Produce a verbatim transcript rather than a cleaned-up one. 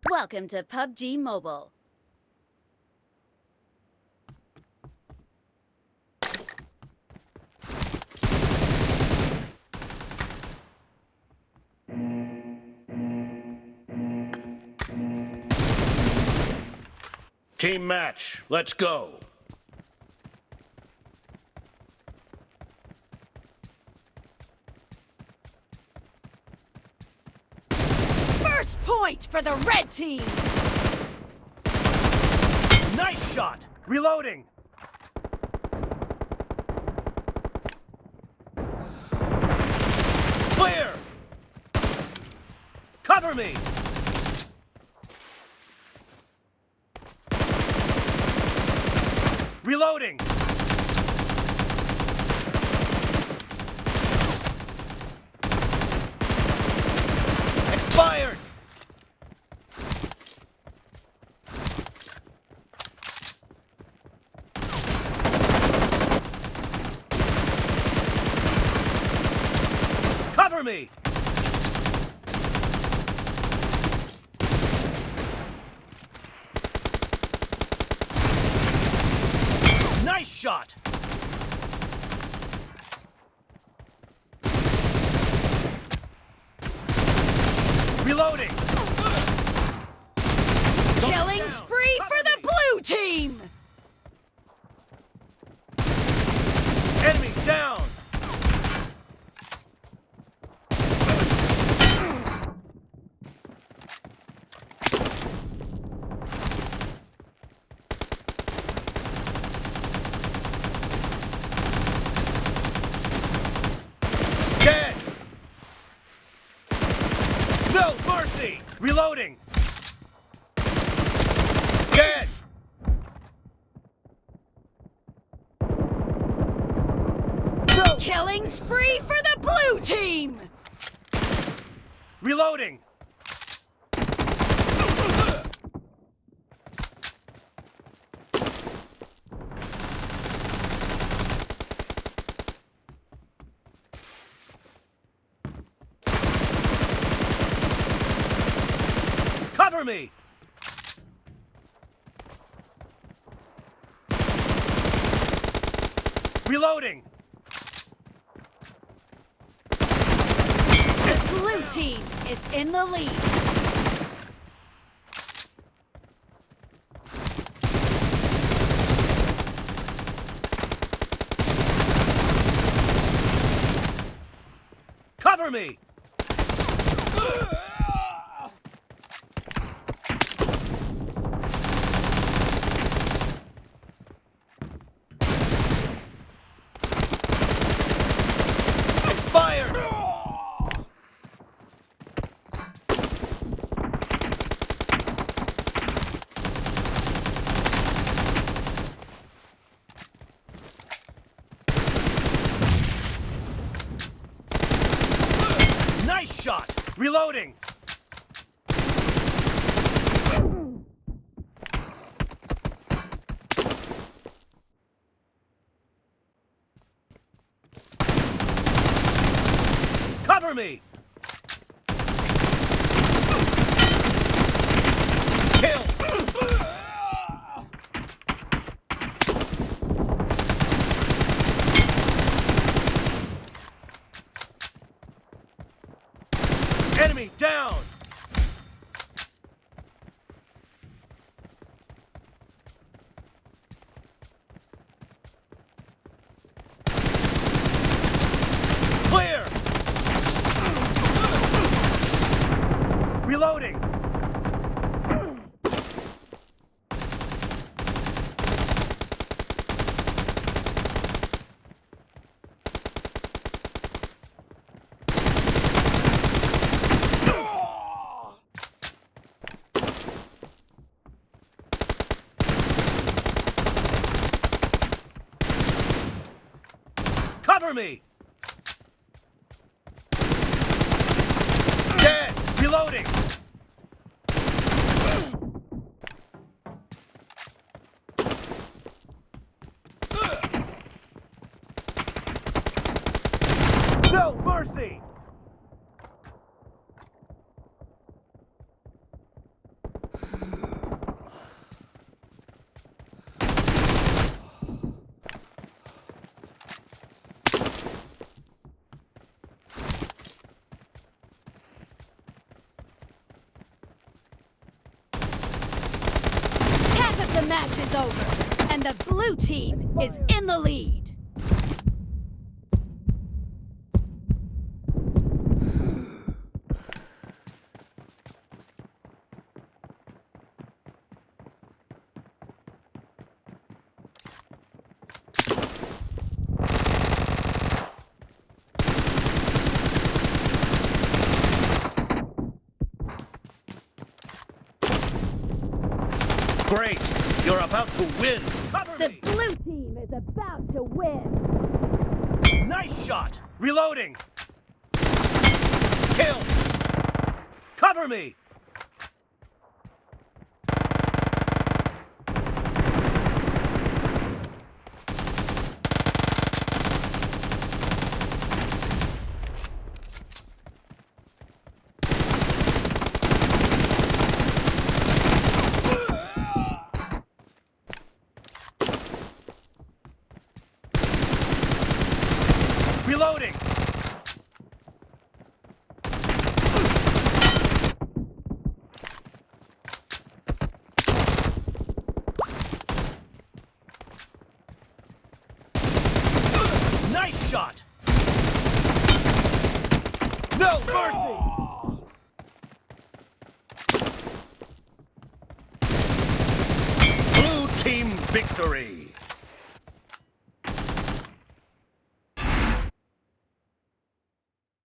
Welcome to PUBG Mobile. Team match, let's go. First point for the red team. Nice shot. Reloading. Clear. Cover me. Reloading. Expired. Cover me. Nice shot. Reloading. Killing spree for the blue team. Enemy down. Dead. No mercy. Reloading. Dead. Killing spree for the blue team! Reloading! Cover me! Reloading! Blue team is in the lead. Cover me! Expired! Nice shot! Reloading! Cover me! Kill! Enemy down! Clear! Reloading! Cover me! Dead! Reloading! No mercy! Half of the match is over, and the blue team is in the lead. Great! You're about to win! Cover The me! Blue team is about to win! Nice shot! Reloading! Kill! Cover me! Reloading! Nice shot! No mercy! Blue team victory!